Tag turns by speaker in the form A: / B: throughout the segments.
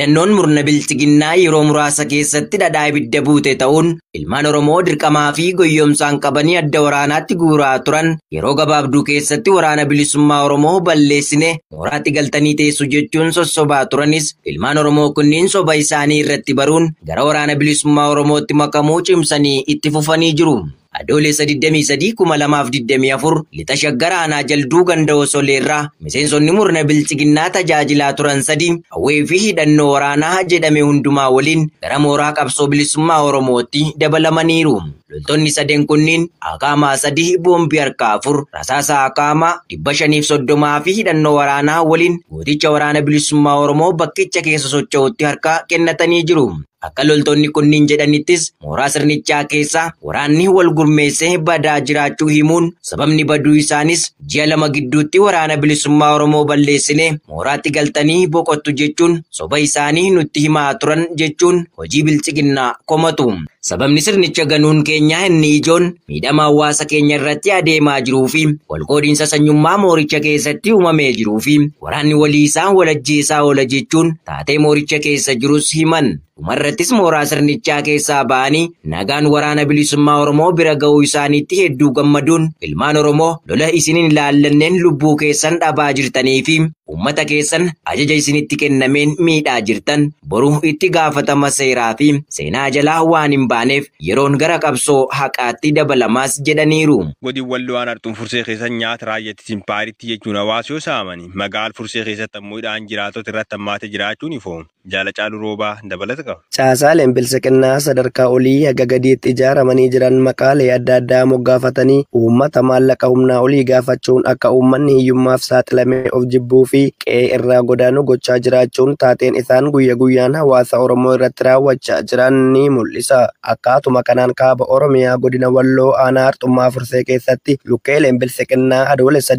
A: Dhaadannoon murna bilxiginnaa yeroo muraasa keessatti dhadhaa ibidda buute ta'uun ilmaan Oromoo dirqamaa fi goyyomsaan qabanii adda waraanaatti guuraa turan yeroo gabaabduu keessatti waraana bilisummaa Oromoo balleessine mooraatti galtanii teessu jechuun sossobaa turanis ilmaan Oromoo kunniin soba isaanii irratti baruun gara waraana bilisummaa Oromootti makamuu cimsanii itti fufanii jiru. Adoolessa 23,2024 lixa Shaggar aanaa Jalduu ganda Osoleerraa miseensonni murna bilxiginnaa tajaajilaa turan sadi hawwee fi hidhannoo waraanaa jedhame hundumaa waliin gara mooraa qabsoo bilisummaa Oromootti dabalamaniiru. Loltoonni sadeen kunniin akaamaa 3, boombii harkaa 4, rasaasa akaamaa 530 fi hidhannoo waraanaa waliin gooticha waraana bilisummaa Oromoo bakkicha keessa socho'utti harka kennatanii jiru. Akka loltoonni kunniin jedhanittis mooraa sirnichaa keessa waraanni wal gurmeessee badaa jiraachuu himuun sababni baduu isaanis ji'a 2 gidduutti waraana bilisummaa Oromoo balleessine mooraatti galtanii boqottu jechuun soba isaanii nutti himaa turan jechuun hojii bilxiginnaa komatu. Sababni sirnicha ganuun keenyaa inni ijoon miidhama hawaasa keenya irratti adeemaa jiruu fi walqoodinsa sanyummaa mooricha keessatti uumamee jiruu fi waraanni walii isaa walajjeesaa oola jechuun taatee mooricha keessa jirus himan. Dhumarrattis mooraa sirnichaa keessaa ba'anii nagaan waraana bilisummaa Oromoo bira ga'uu isaaniitti hedduu gammaduun ilmaan Oromoo lola isiniin ilaallanneen lubbuu keessan dhabaa jirtanii fi uummata keessan ajaja isinitti kennameen miidhaa jirtan boruu itti gaafatama seeraa fi seenaa jalaa waan hin baaneef yeroon gara qabsoo haqaatti dabalamaas jedhaniiru.
B: Godin Walloo aanaa Arxuun Fursee keessa nyaata raayyaatti impaayeritti jechuun hawaasa yoo saamani magaal Fursee keessatti ammoo hidhaan jiraatota irratti hammaatee jiraachuun ifoom. Jaala Caaluu Roobaa dabalata qaba.
C: Caasaaleen bilxiginnaa sadarkaa olii haga gadiitti ijaaramanii jiran maqaalee adda addaa moggaafatanii uummata maallaqa humnaa olii gaafachuun akka uummanni hiyyummaaf saaxilamee of jibbuu fi qe'ee irraa godaanuu gochaa jiraachuun taateen isaan guyya guyyaan hawaasa Oromoo irratti raawwachaa jiran ni mul'isa. Akkaatuma kanaan kaaba Oromiyaa godina Walloo aanaa Arxummaa Fursee keessatti lukkeeleen bilxiginnaa adoolessa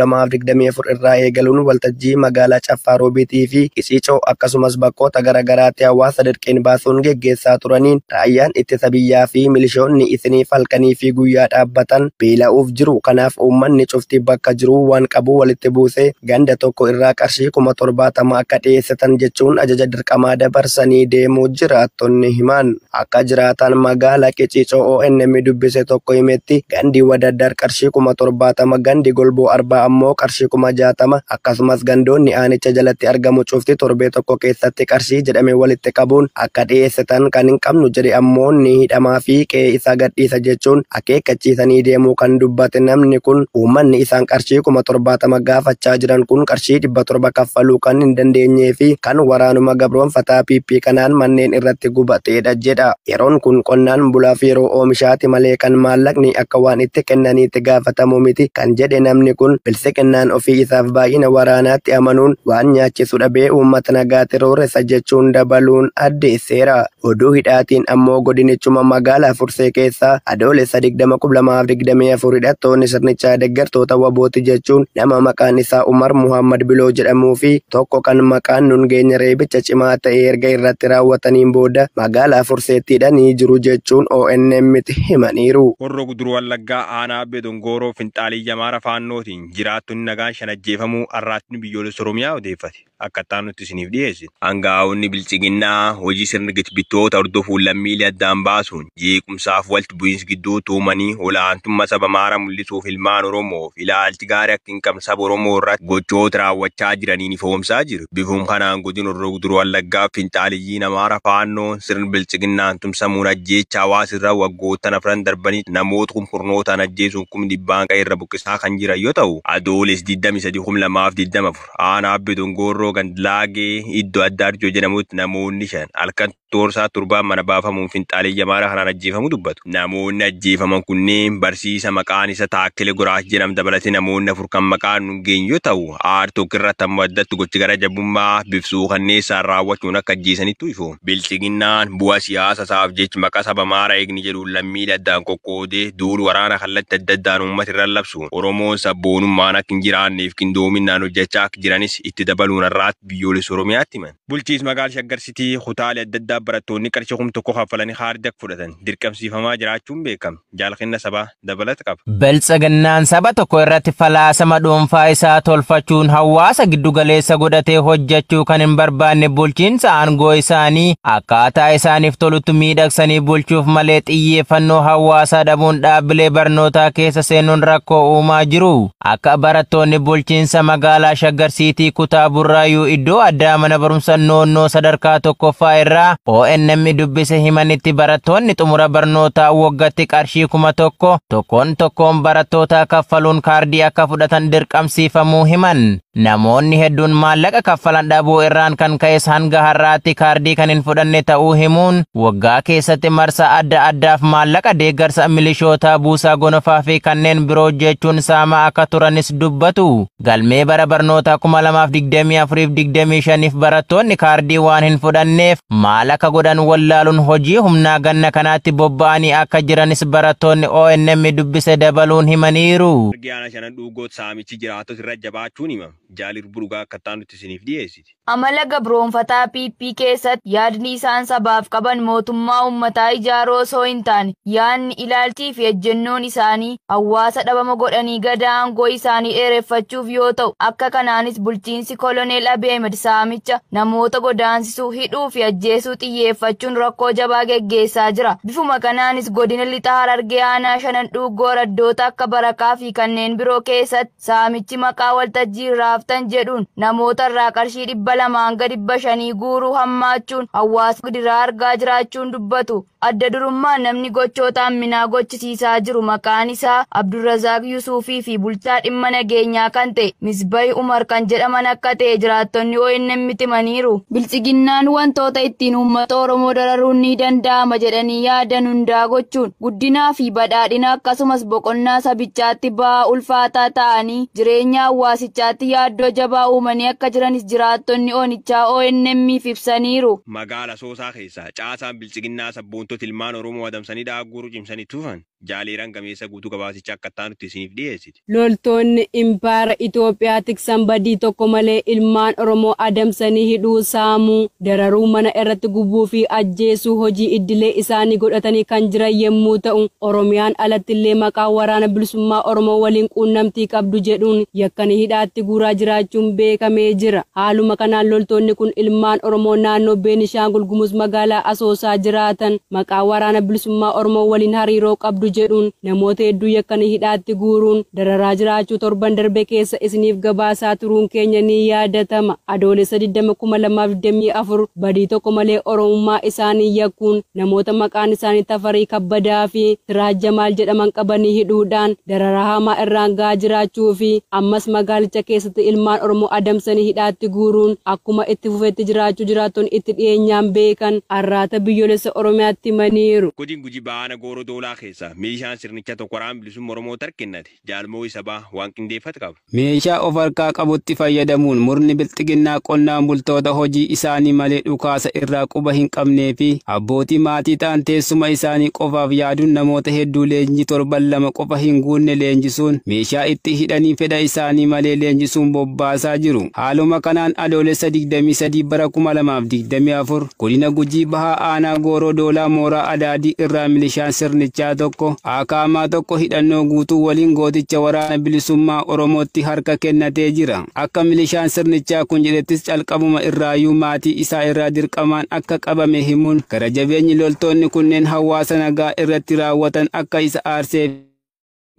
C: 20,2024 irraa eegaluun waltajjii magaalaa Caffaa Roobiitii fi Qisiicoo akkasumas bakkoota garaagaraatti hawaasa dirqiin baasuun geggeessaa turaniin raayyaan ittisa biyyaa fi milishoonni isiniif halkanii fi guyyaa dhaabbatan beela'uuf jiru. Kanaaf uummanni cufti bakka jiru waan qabu walitti buusee ganda tokko irraa qarshii 70,000 akka dhiyeessatan jechuun ajaja dirqamaa dabarsanii deemuu jiraattonni himan. Akka jiraatan magaalaa Qiciicoo ONM dubbise tokko himetti gandi Wadaddar qarshii 70,000, gandi Golboo Arbaa ammoo qarshii 60,000 akkasumas gandoonni aanicha jalatti argamu cufti torbee tokko keessatti qarshii jedhame walitti qabuun akka dhiyeessatan kan hin qabnu jedhe ammoo ni hidhamaa fi qe'ee isaa gadhiisa jechuun akeekkachiisanii deemuu kan dubbate namni kun uummanni isaan qarshii 70,000 gaafachaa jiran kun qarshii 700 kaffaluu kan hin dandeenyee fi kan waraanuma gabroonfataa PP kanaan manneen irratti gubateedha jedha. Yeroon kun qonnaan bulaaf yeroo oomishaati malee kan maallaqni akka waan itti kennaniitti gaafatamu miti kan jedhe namni kun bilxiginnaan ofii isaaf baay'ina waraanaatti amanuun waan nyaachisu dhabee uummata nagaatti rooressa jechuun dabaluun addeesseera. Oduu hidhaatiin ammoo godinichuma magaalaa Fursee keessaa adoolessa 20,2024 hidhattoonni sirnichaa deeggartoota wabooti jechuun nama maqaan isaa Umar Muhammad Biloo jedhamuu fi tokko kan maqaan nun geenye reebicha cimaa ta'e erga irratti raawwataniin booda magaalaa Furseetti hidhanii jiru jechuun ONM'tti himaniiru.
B: Horroo Guduruu Wallaggaa aanaa Abbee Dongooroo Finxaalii Yamaara Faannootiin jiraattonni nagaan shan ajjeefamuu arraatni biyyoolessa Oromiyaa odeeffate. Akka nutti isiniif dhiyeessine. Aangaa'onni bilxiginnaa hojii sirna bittoota hordofuun lammiilee addaan baasuun jeequmsaaf walitti bu'iinsa gidduu tuumanii olaantummaa saba Amaaraa mul'isuuf ilmaan Oromoof ilaalchi gaarii akka hin qabne saba Oromoo irratti gochoota raawwachaa jiraniin ifoomsaa jiru. Bifuma kanaan godina Horroo Guduruu Wallaggaa Finxaaliyyiin Amaara Faannoo sirna bilxiginnaan tumsamuun ajjeecha hawaasa irraa waggoottan afran darbanii namoota kumkurnootaan ajjeesuun 100,000 qe'ee irra buqqisaa kan jiran yoo ta'u adoolessa 23,2024 aanaa Abbee Dongoorroo Gandlaagee iddoo adda Arjoo jedhamutti namoonni 5 halkan toorsaa 7 mana baafamuun Finxaaliyyi Amaaraa kanaan ajjeefamuu dubbatu. Namoonni ajjeefaman kunneen barsiisa maqaan isa Taakkile Goraas jedhamu dabalatee namoonni 4 kan maqaan nun geenye yoo ta'u aartuu irratti ammoo addatti gochi gara jabummaa bifsuu kanneessaan raawwachuun akka ajjeesanitti ifu. Bilxiginnaan bu'aa siyaasa isaaf jecha maqaa saba Amaaraa eegni jedhuun lammiilee addaan qoqqoodee duul waraana kallattii adda addaan uummata irra labsu. Oromoon sabboonummaan akka hin jiraanneef qindoominaan hojjechaa akka jiranis itti dabaluun har'aatti biyyoolessa Oromiyaatti himan. Bulchiinsa magaalaa Shaggar Sitii kutaalee adda addaa barattoonni qarshii 1000 kaffalanii kaardii akka fudhatan dirqamsiifamaa jiraachuun beekama. Jaalqinna sabaa dabalata qaba.
D: Biltsiginnaan saba tokko irratti falaasama dhuunfaa isaa tolfachuun hawaasa giddugaleessa godhatee hojjechuu kan hin barbaanne bulchiinsa aangoo isaanii akkaataa isaaniif tolutti miidhagsanii bulchuuf malee xiyyeeffannoo hawaasaa dhabuun dhaabbilee barnootaa keessa seenuun rakkoo uumaa jiru. Akka barattoonni bulchiinsa magaalaa Shaggar Siitii kutaa Burraayyuu iddoo addaa mana barumsa noonnoo sadarkaa tokkoffaa irraa ONM dubbise himanitti barattoonni xumura barnootaa waggaatti qarshii 1000 tokkoon tokkoon barattoota kaffaluun kaardii akka fudhatan dirqamsiifamuu himan. Namoonni hedduun maallaqa kaffalan dhabuu irraan kan ka'es hanga har'aatti kaardii kan hin fudhanne ta'uu himuun waggaa keessatti marsa adda addaaf maallaqa deeggarsa milishootaa buusaa gonofaa fi kanneen biroo jechuun saamaa akka turanis dubbatu. Galmee bara barnootaa 2024-25 barattoonni kaardii waan hin fudhanneef maal akka godhan wallaaluun hojii humnaa ganna kanaatti bobba'anii akka jiranis barattoonni ONM dubbise dabaluun himaniiru.
B: Argiyaana shanan dhuugoot saamichi jiraattota irra jabaachuun himama. Jaalir Burugaa akka taanutti isiniif dhiyeessiti.
E: Amala gabroonfataa PP keessatti yaadni isaan sabaaf qaban mootummaa uummataa ijaaruu osoo hin taane yaadni ilaalchii fi ejjennoon isaanii hawaasa dhabama godhanii gada aangoo isaanii dheereffachuuf yoo ta'u akka kanaanis bulchiinsi koloneel Abiy Ahmed saamicha namoota godaansisuu hidhuu fi ajjeesuu xiyyeeffachuun rakkoo jabaa geggeessaa jira. Bifuma kanaanis godina lixa Harargee aanaa shanan dhuuggoo raddoota akka Barakaa fi kanneen biroo keessatti saamichi maqaa waltajjii raaftan jedhuun namoota irraa qarshii 200 hanga 500 guuruu hammaachuun hawaasa gidiraa argaa jiraachuun dubbatu. Adda durummaan namni gochoota amminaa gochisiisaa jiru maqaan isaa Abdurrazaaq Yusuufii fi bulchaa dhimma nageenyaa kan ta'e Misbahi Umar kan jedhaman akka ta'e jiraattonni ONM himaniiru. Biltsiginnaan wantoota ittiin uummata Oromoo dararuun ni danda'ama jedhanii yaadan hundaa gochuun guddinaa fi badhaadhina akkasumas boqonnaa sabichaatti ba'aa ulfaataa ta'anii jireenya hawaasichaatti yaaddoo jabaa uumanii akka jiranis jiraattonni onichaa ONM'if ibsaniiru.
B: Magaala Soosaa keessaa caasaan biltsiginnaa sabboontota ilmaan Oromoo adamsanii dhaagguruu cimsanii tufan jaaleeraan gameessa guutuu gabaasicha akka taanutti isiniif dhiyeessiti.
F: Loltoonni impaayera Itoophiyaa tiksan badii tokko malee ilmaan Oromoo adamsanii hidhuu, saamuu, dararuu, mana irratti gubuu fi ajjeesuu hojii idilee isaanii godhatanii kan jiran yommuu ta'u, Oromiyaan alatti illee maqaa waraana bilisummaa Oromoo waliin quunnamtii qabdu jedhuun yakkanii hidhaatti guuraa jiraachuun beekamee jira. Haaluma kanaan loltoonni kun ilmaan Oromoo naannoo Beenishaangul Gumuz magaalaa Asoosaa jiraatan maqaa waraana bilisummaa Oromoo waliin hariiroo qabdu jedhuun namoota hedduu yakkanii hidhaatti guuruun dararaa jiraachuu torban darbe keessa isiniif gabaasaa turuun keenya ni yaadatama. Adoolessa 20/2024 badii tokko malee Oromummaa isaanii yakkuun namoota maqaan isaanii Tafarii Kabbadaa fi Siraaj Jamaal jedhaman qabanii hidhuudhaan dararaa hamaa irraan gahaa jiraachuu fi ammas magaalicha keessatti ilmaan Oromoo adamsanii hidhaatti guuruun akkuma itti fufetti jiraachuu jiraattonni itti dhiyeenyaan beekan arraata biyyoolessa Oromiyaatti himaniiru.
B: Godin Gujii ba'aana Gooroo Doolaa keessa meeshaan sirnicha tokko waraana bilisummaa Oromoo tarkennate jaalmoo sabaa waan qindeeffate qaba.
G: Meeshaa of harkaa qabutti fayyadamuun murni bilxiginnaa qonnaan bultoota hojii isaanii malee dhukaasa irraa quba hin qabnee fi abbootii maatii ta'an teessuma isaanii qofaaf yaaduun namoota hedduu leenjii torban 2 qofa hin guunne leenjisuun meeshaa itti hidhanii fedha isaanii malee leenjisuun bobbaasaa jiru. Haaluma kanaan adoolessa 23 bara 2024 godina Gujii Bahaa aanaa Gooroo Doolaa mooraa Adaadii irraa milishaan sirnichaa tokko akaamaa tokko hidhannoo guutuu waliin gooticha waraana bilisummaa Oromootti harka kennatee jira. Akka milishaan sirnichaa kun jedhettis calqabuma irraayyuu maatii isaa irraa dirqamaan akka qabame himuun gara jabeenyi loltoonni kunneen hawaasa nagaa irratti raawwatan akka isa aarsee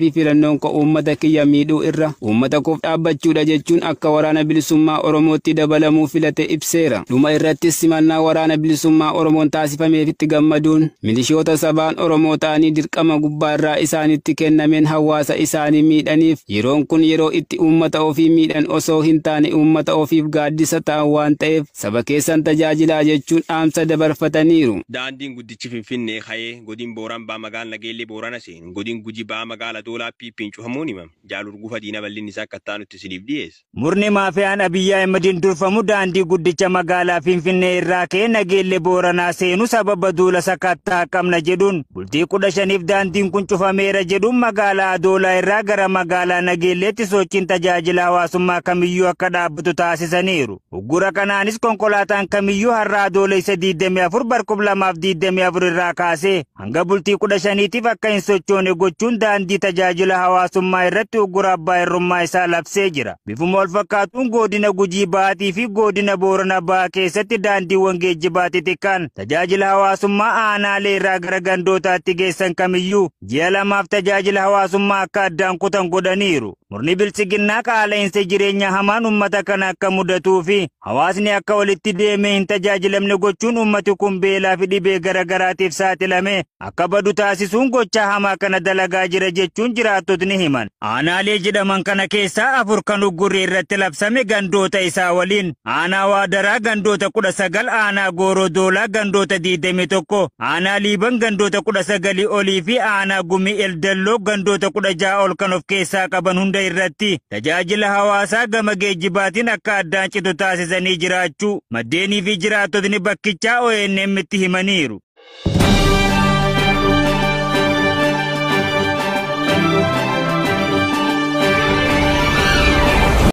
G: fi filannoon koo uummata kiyya miidhuu irra uummata koof dhaabbachuudha jechuun akka waraana bilisummaa Oromootti dabalamuu filate ibseera. Dhuma irrattis simannaa waraana bilisummaa Oromoon taasifameefitti gammaduun milishoota sabaan Oromoo ta'anii dirqama gubbaarraa isaanitti kennameen hawaasa isaanii miidhaniif yeroon kun yeroo itti uummata ofii miidhan osoo hin taane uummata ofiif gaaddisa ta'an waan ta'eef saba keessan tajaajilaa jechuun dhaamsa dabarfataniiru.
B: Daandiin guddichi Finfinnee ka'ee godin Booran baa magaalaa Nageellee Boorana seenu godin Gujii baa magaalaa Adoolaa PP'n cufamuun himame. Jaal Urgufa Diina bal'inni isaa akka itti isiniif dhiyeessa.
H: Murni maafiyaan Abiyyi Ahimadiin durfamu daandii guddicha magaalaa Finfinnee irraa ka'ee Nageellee Booranaa seenu sababa duula sakattaa qabna jedhuun bultii 15f daandiin kun cufameera jedhuun magaalaa Adoolaa irraa gara magaalaa Nageelleetti sochiin tajaajila hawaasummaa kamiyyuu akka dhaabbatu taasisaniiru. Uggura kanaanis konkolaataan kamiyyuu har'a Adoolessa 24 bar 2024 irraa kaasee hanga bultii 15tiif akka hin sochoone gochuun daandii tajaajila hawaasummaa irratti uggura abbaa irrummaa isaa labsee jira. Bifuma wal fakkaatuun godina Gujii Baatii fi godina Boorana Ba'aa keessatti daandiiwwan geejjibaa xixiqqaan tajaajila hawaasummaa aanaalee irraa gara gandootaatti geessan kamiyyuu ji'a 2f tajaajila hawaasummaa akka addaan kutan godhaniiru. Murni bilchiginnaa qaala'insa jireenya hamaan uummata kana akka mudatuu fi hawaasni akka walitti deemee hin tajaajilamne gochuun uummati kun beelaa fi dhibee garaagaraatiif saaxilame akka badu taasisuun gochaa hamaa kana dalagaa jira jechuun jiraattotni himan. Aanaalee jedhaman kana keessaa 4 kan uggurri irratti labsame gandoota isaa waliin aanaa Waadaraa gandoota 19, aanaa Gooroo Doolaa gandoota 21, aanaa Liiban gandoota 19 olii fi aanaa Gumii Eldalloo gandoota 16 ol kan of keessaa qaban hunda irratti tajaajila hawaasaa gama geejjibaatiin akka addaan citu taasisanii jiraachuu maddeenii fi jiraattotni bakkichaa ONM itti himaniiru.